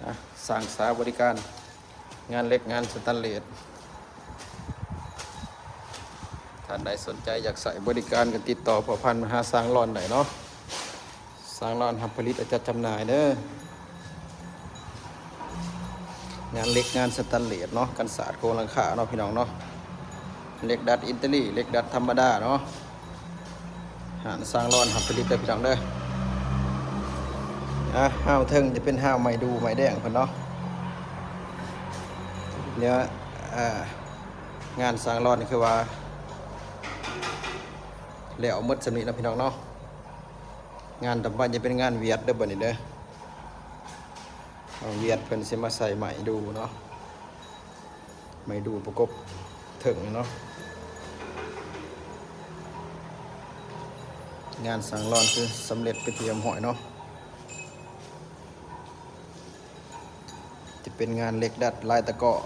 ອ່ະ ສ້າງສາບໍລິການ ງານເຫຼັກ ງານສະແຕນເລດ. ທ່ານໃດສົນໃຈຢາກໃຊ້ບໍລິການ ກໍຕິດຕໍ່ພົວພັນມາຫາຊ່າງລອນໄດ້ເນາະ. ຊ່າງລອນຮັບຜະລິດ ແລະ ຈັດຈຳໜ່າຍເດີ. ງານເຫຼັກ ງານສະແຕນເລດເນາະ, ກັນສາດໂຄງຫຼັງຄາເນາະ ພີ່ນ້ອງເນາະ. ເຫຼັກດັດອິດຕາລີ ເຫຼັກດັດທຳມະດາເນາະ. ຮ້ານຊ່າງລອນຮັບຜະລິດເດີ ພີ່ນ້ອງເດີ. ອ່ະ ຮາວເທິງຈະເປັນຮາວໄມ້ດູໄມ້ແດງເພິ່ນເນາະ. ດຽວ ອ່າ ງານຊ່າງລອນຄືວ່າແລ້ວໝົດສ່ຳນີ້ເນາະ ພີ່ນ້ອງເນາະ. ງານຕໍ່ໄປຈະເປັນງານຫວຽດເດີ ບັດນີ້ເດີ. ເອົາຫວຽດເພິ່ນຊິມາໃສ່ໄມ້ດູເນາະ, ໄມ້ດູປະກົບເທິງເນາະ. ງານຊ່າງລອນຄືສຳເລັດເປັນທີ່ຮຽບຮ້ອຍເນາະ. ຈະເປັນງານເຫຼັກດັດລາຍຕະເກາະ